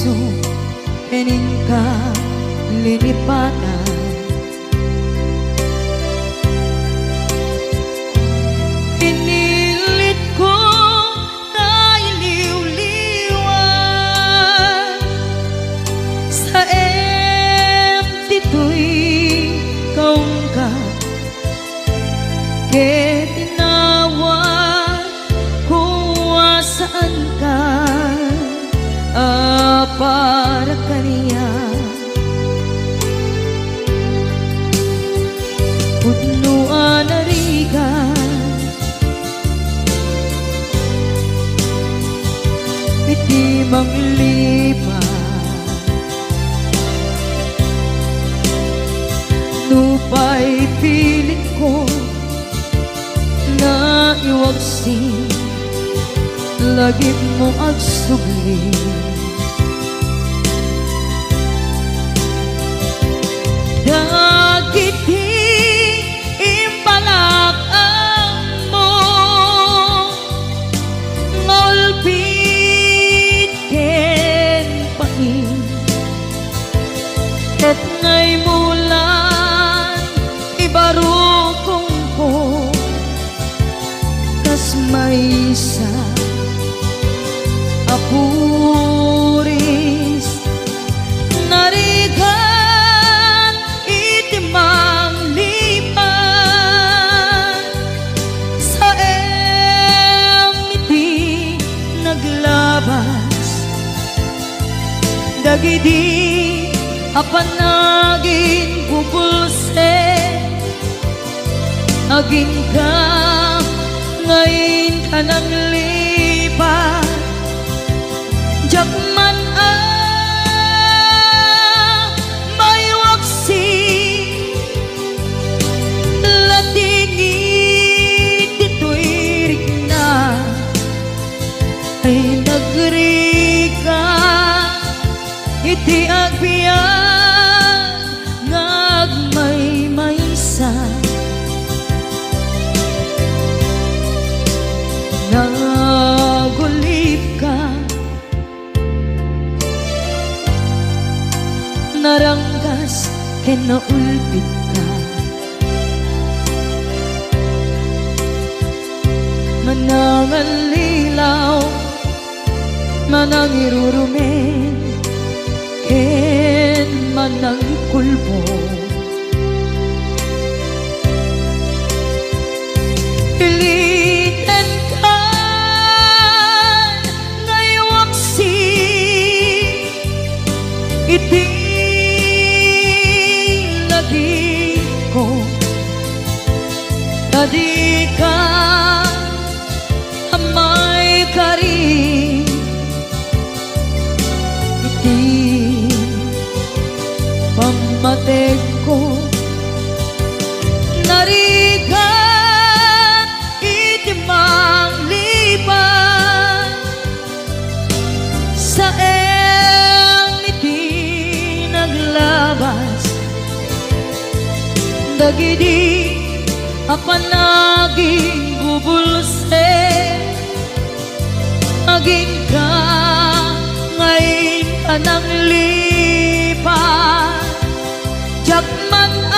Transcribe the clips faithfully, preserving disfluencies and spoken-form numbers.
ken inka linipatan. Pinilitko nga iliwliwan, saem ditoy kaungkat, ket inawatko a saanka a para kaniak. Pudno a narigat iti manglipat. Nupay pilitko nga iwaksi, lagipmo agsubli. Dagiti imbalak-ammo nga ulpit ken pain, ket naimulan ibarukongko kas maysa a puris. Narigat iti manglipat, saem iti naglabas dagidi a panaginbubulsek. Aginka nga inka nanglipat, diak man a maiwaksi. Lating iti tuirikna ay nagrigat iti agbiag nga agmaymaysa. Nagulipka, naranggas ken naulpitka. Manangallilaw, manangirurumen, ken manangikulbong. Ilitenkan nga iwaksi iti lagipko, ta dika a maikari iti pammategko. Narigat iti manglipat, saem iti naglabas dagidi a panaginbubulsek. Aginka nga inka nanglipat, diak man a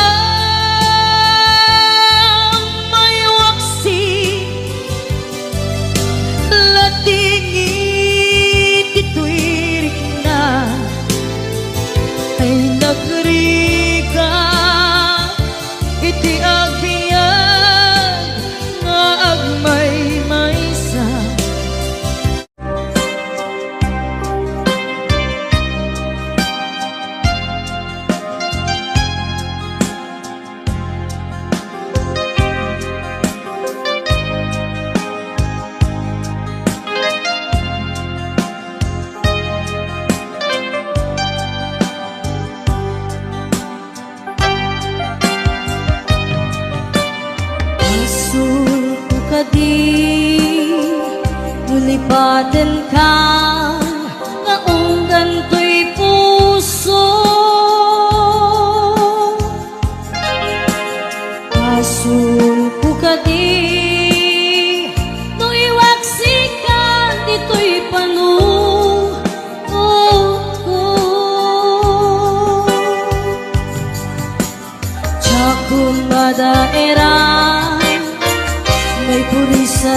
maiwaksi. Lating iti tuirikna ay nagrigat iti agbiag nga agmaymaysa. Isu kadi no lipatenka nga unggan toy puso. Pasulko kadi no iwaksika ditoy pano. Oh,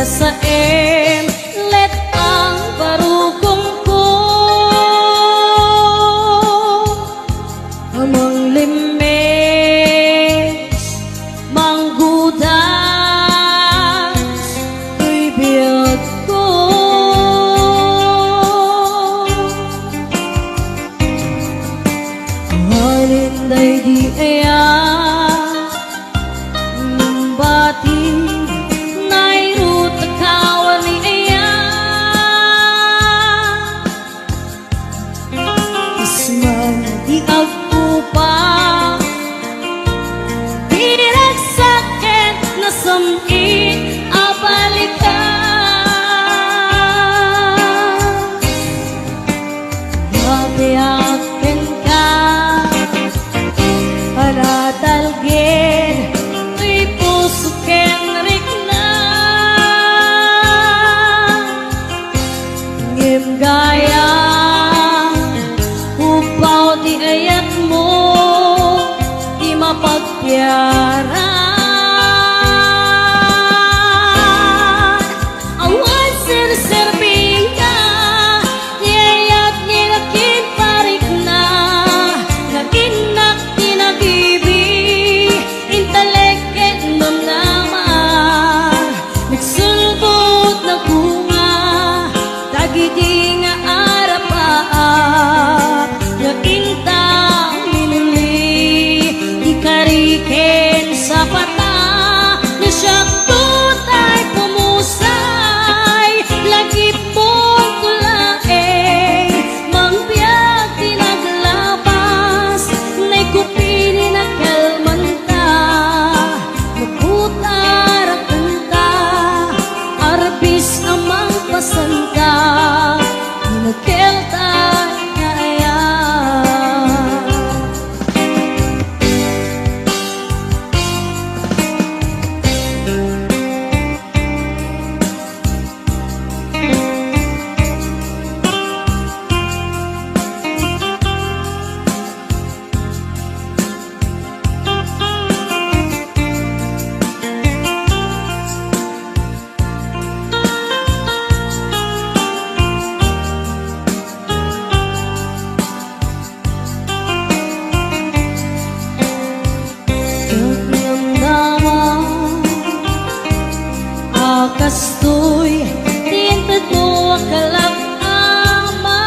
Saem, let ang barukongko a manglimmes, manggudas toy biagko. Halin daydi aya, bati nayrut a kawani aya. Isman ti agpupa, pinagsaket nasam-it a balikan. Mabiag kenka, panatalged toy puso ken rikna. Ngem gayam, upaw ti ayatmo ti mapagpiaran. Awan serserbina ti ayat ni nakin parikna, nga innak ti nabibi, intalek ket namnama. Nagsulbod nagbunga dagidi nga arapaap, nga inta minuli ti kari ken sapata. No siak tay pumusay, lagipon ko laeng mangbiag ti naglabas, naikupili na kalmanta. Nagkutarakanta, arbis a mangpasanta, ti nakelta nga ayat. Ket namnama a kastoy ti intedmo a kalak ama.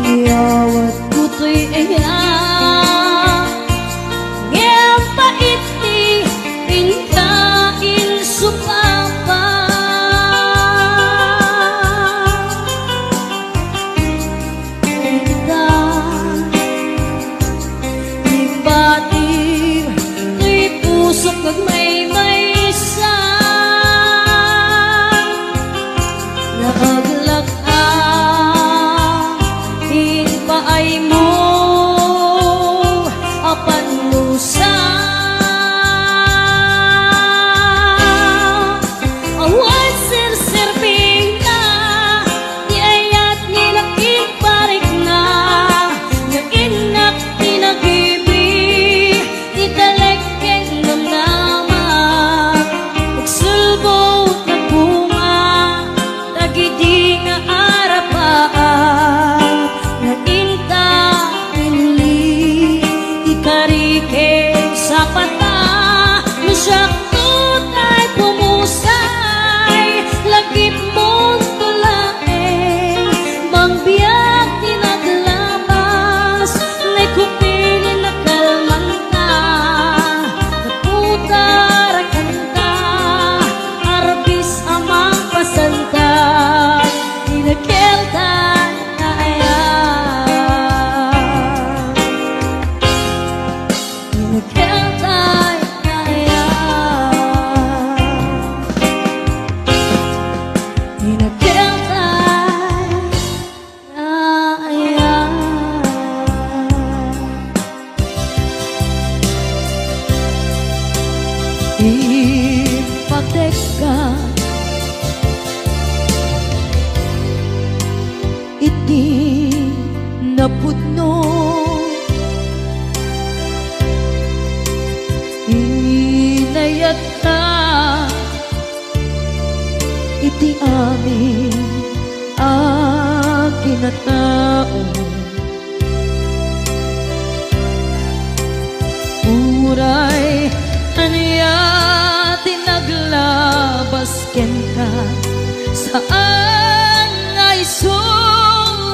Iyawatko toy aya, ngem pait ti inka insupapa. Inka, imbati toy pusok agmaymaysa. Naaglak a impaaymo a pannusa. Awan serserbina ti ayat ni nakiparikna, nga innak ti nabibi, ti talek ken namnama. Nagsulbod nagbunga dagidi nga arapaap, nga inta pinuli ti kari ken sapata. No siak tay pumusay, lagipon ko laeng mangbiag ti naglabas, naikupili na kalmanta. Nagkutarakanta, arbis a mangpasanta, ti nakelta nga ayat. Ti nakelta nga ayat. Ti nakelta nga ayat. Impateg ka iti napudno. Ina Kayatna iti amin a kinatao. Uray ania ti naglabas kenka, saan nga isu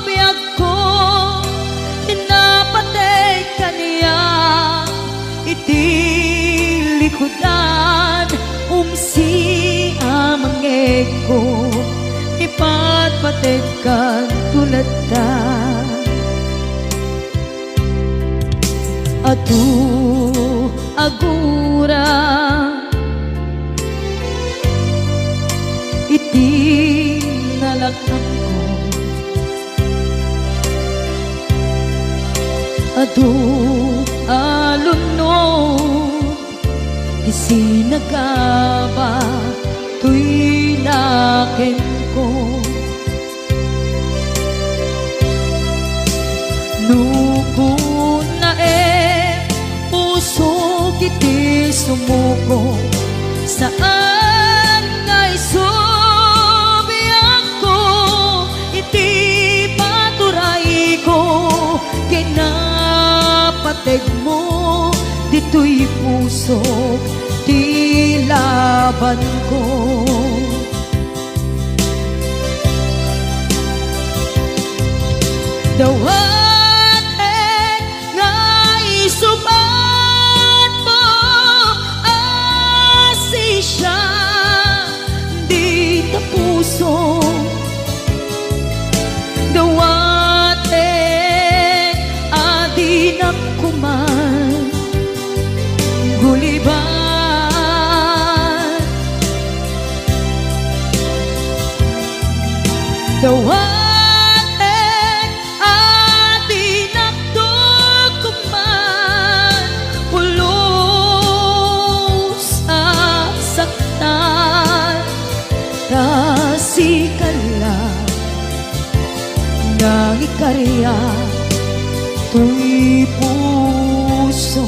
biagko, napateg kaniak iti likudan, umsi a mangngegko, ipatpateg kanto latta. Adu a gura iti nalakangko. Adu a lunod ti sinagaba toy nakenko. No kunaem, pusok iti sumuko, saan nga isu biagko iti paturayko, kinapategmo ditoy pusok ti labanko. Dawatek nga isubatmo a sisya dita puso. Dawatek a dinak koman gulibat. Dawatek a dinak koman pulos a saktan, ta sika la nangikariak toy puso.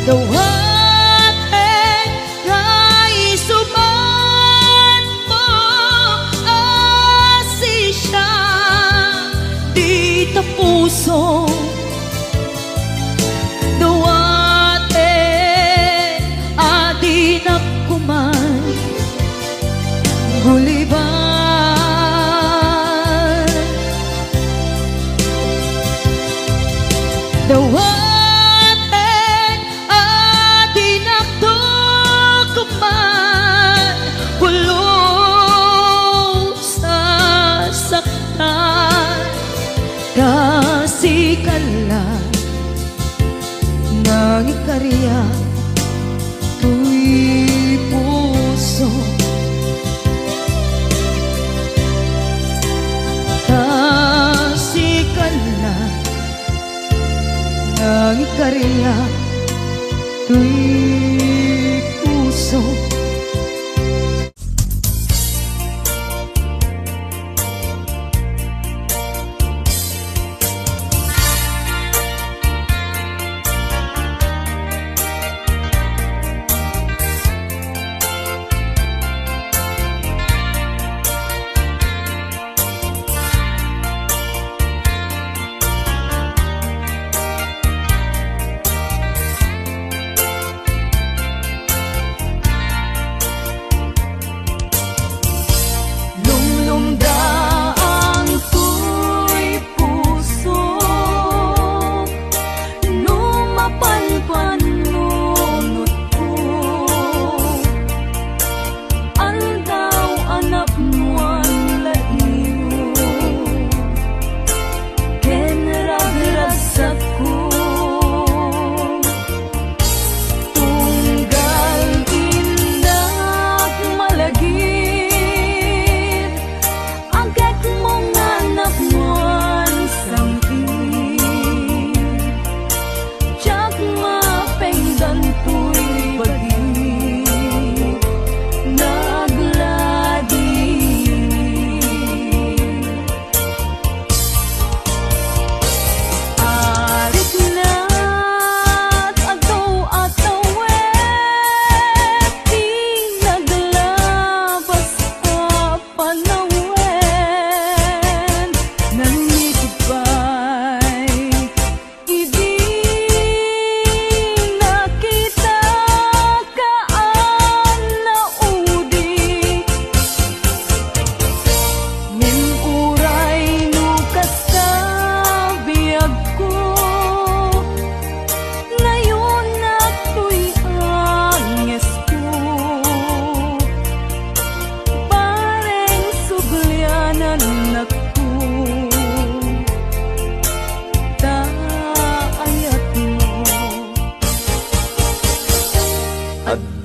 Dawatek nga isubatmo a sisya dita puso. Dawatek a dinak koman gulibat. Dawatek a dinak koman pulos a saktan, ta sika la nangikariak toy puso. Ta sika la nangikariak toy puso.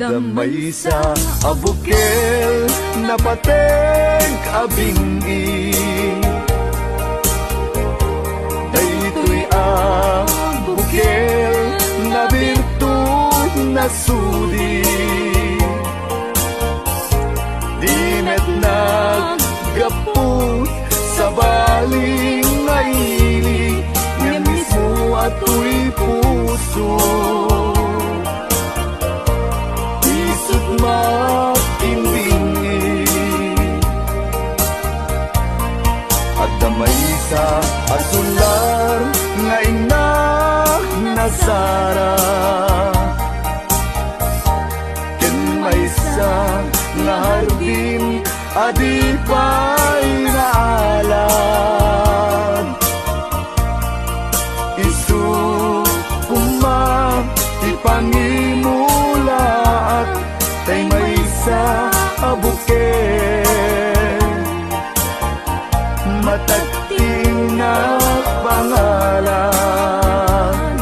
Adda maysa a bukel napateg a bing-i. Daytoy a bukel nabirtud nasudi. Di met naggapu sabali nga ili, ngem mismo a toy puso. Isut' makimbing-i. Adda maysa a sular nga innak nasara. Ken maysa nga hardin a di pay naalad. Isu koma ti pangimulaak, tay maysa a bukel. Matagting a pangalan.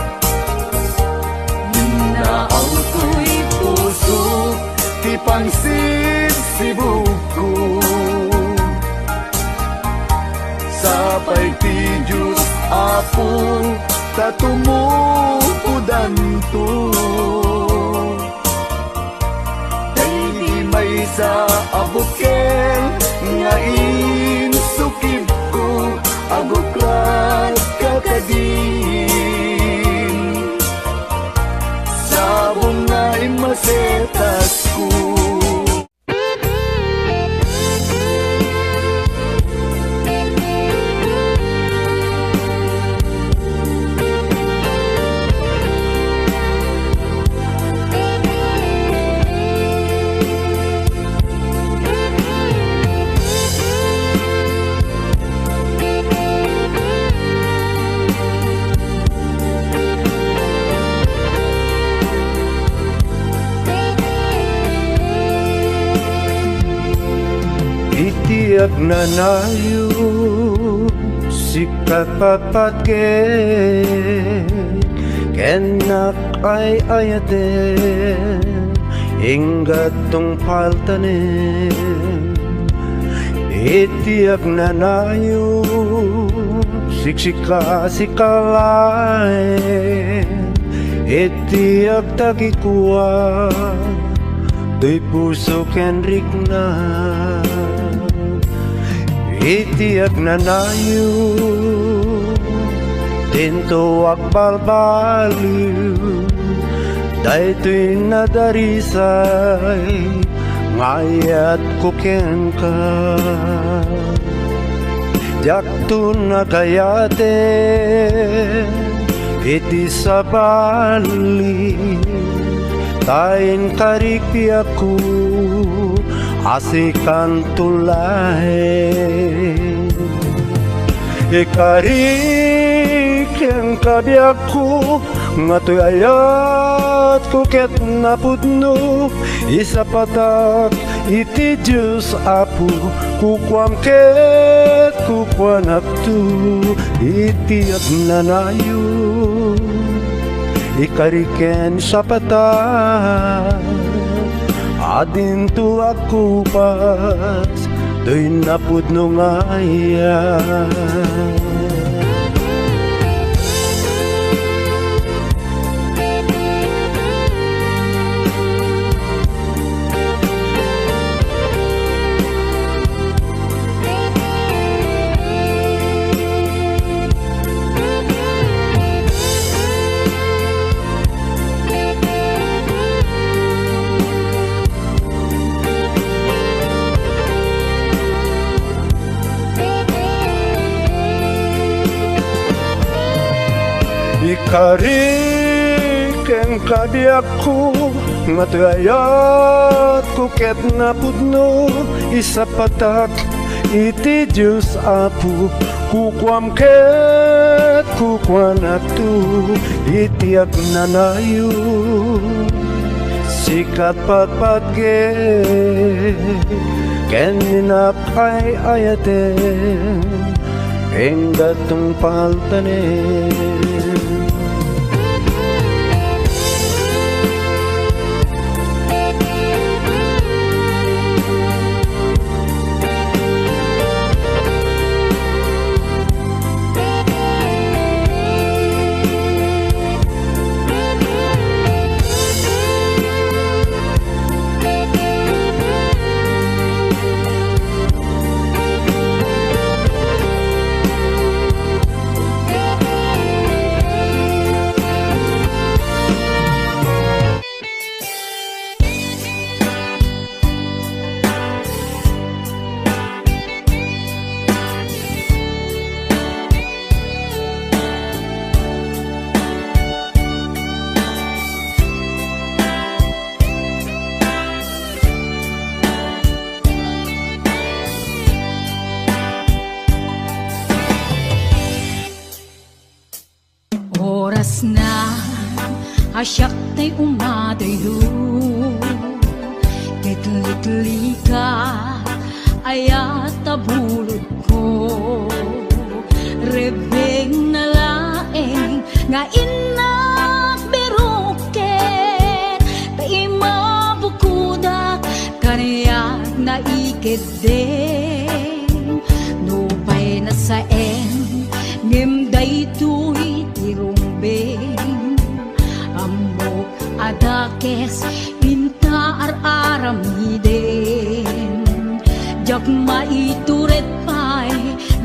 Dinna awtoy puso ti pangsibsibugko. Sapay ti Dios, Apo, ta tumupodanto. Daydi maysa a bukel nga insukibko, aguklad ka kadin. Sabong nga immasetasko. Iti agnanayon, sika patpatgek, ken ay-ayaten, ingga't tungpaltanen. Iti agnanayon, siksika, sika laeng, iti agtagikuan, toy puso ken rikna. Iti agnanayon, dinto agbalbaliw, daytoy nadarisay nga ayatko kenka. Diakto nagayaten iti sabali, ta inkaripiakko a sikanto laeng. Ikari kenka, biagko, nga toy ayatko ket napudno, isapatak iti Dios, Apo, kukuam ket kukuanakto iti agnanayon. Ikari ken sapata, adinto agkupas, toy napudno nga ayat. Ikari kenka, biagko, nga toy ayatko ket napudno, isapatak iti Dios, Apo, kukuam ket kukuanakto iti agnanayon. Sika patpatgek ken ay-ayaten, ingga't tungpaltanen. Siak tay umadayo, ket liklikak, ayat a bulodko. Rebbengna laeng nga innak biroket, ta imabukodak kaniak naikeddeng. Nupay nasaem, ngem daytoy ti rumbeng. Ammok a dakes inta ar-aramiden. Diak maitured pay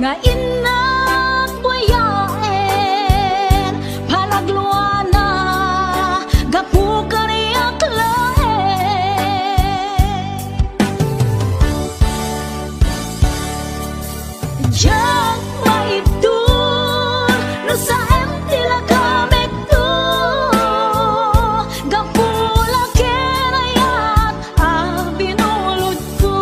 nga innak buyaen. Panagluana gapu kaniak laeng. Diak maibtur no saem ti lagamekto, gapu la ken ayat a binulodko.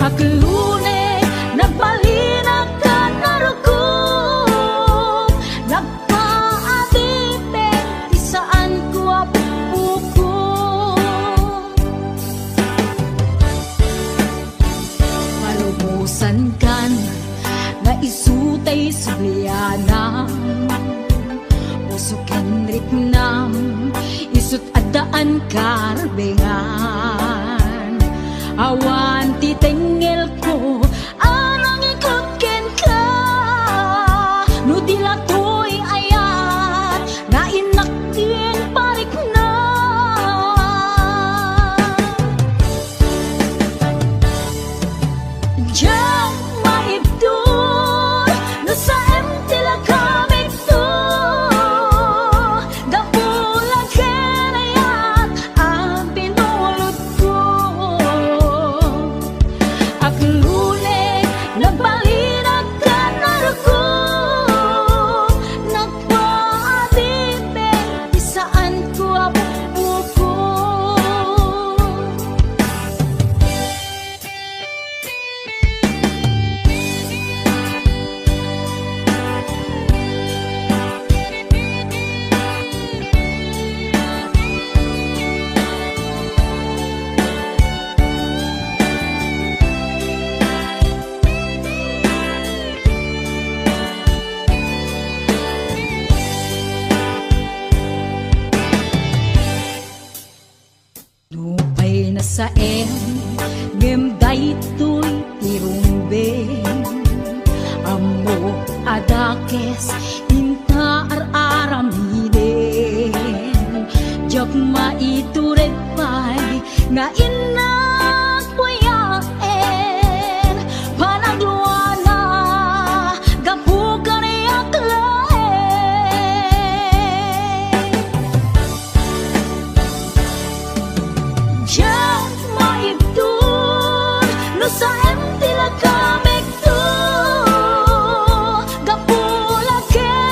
Aglune, nagbalinak ken narukom, nagpaadipek ti saanko a buko. Palubosankan nga isu tay sublianam, puso ken riknam, isut' addaan karbengan. Awan ti tengngelko a nangikut kenka, no di la toy ayat nga innak ti parikna. Diak maibtur no saem ti lagamekto, gapu la ken ayat a binulodko. Aglune, nagbalinak ken narukom, nagpaadipek ti saanko a buko. Nupay nasaem, ngem daytoy ti rumbeng. Ammok a dakes inta ar-aramiden. Diak maitured pay nga innak buyaen. Panagluana gapu kaniak laeng. Diak maibtur no saem ti lagamekto, gapu la ken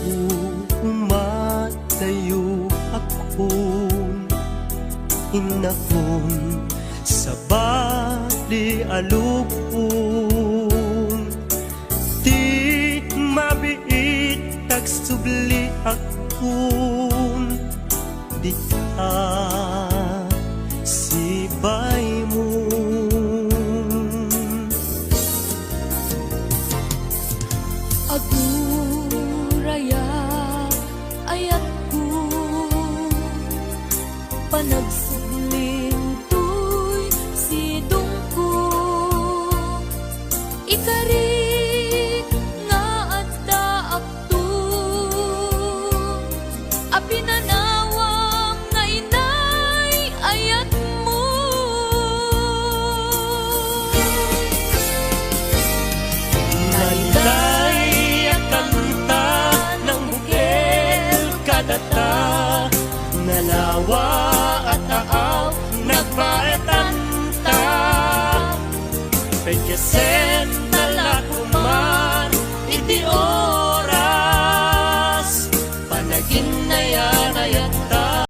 Umadayuakon, innakon, sabali a lubong. Ti mabiit agsubliakon, dita sibaymon. Aguraya, ayatko, panagsublim toy sidongko. Ikari nga addaakto, a pinanawam nga inay ayatmo. Nailay a kanta nang bukel kadata, nalawa a taaw nagbaetanta. Pagkasenta la koman iti oras, panaginnayan